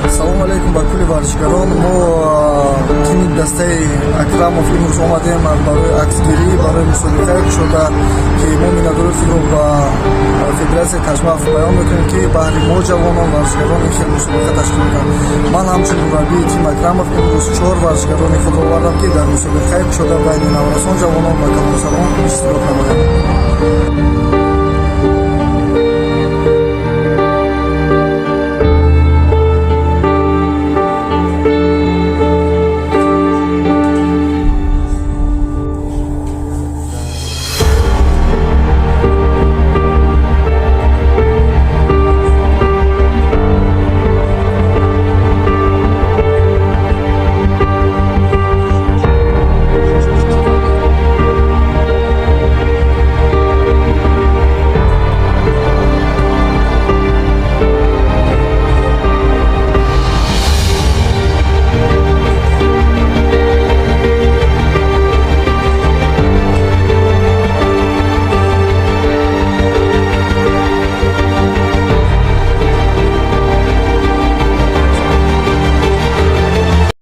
Салому алейкум ба кулли варзишгарон. Мо, тими дастаи Акрамов, имрӯз омадем барои аксгирӣ барои мусобиқаи кушода, ки мо миннатдории худро ба федератсияи ТАҷМАФ баён мекунем, ки баҳри мо, ҷавонон, варзишгарон, ин хел мусобиқа ташкил мекунанд. Ман ҳамчун мураббии тим Акрамов имрӯз чор варзишгарони худро овардам, ки дар мусобиқаи кушода байни наврасон, ҷавонон ва калонсолон иштирок намоянд.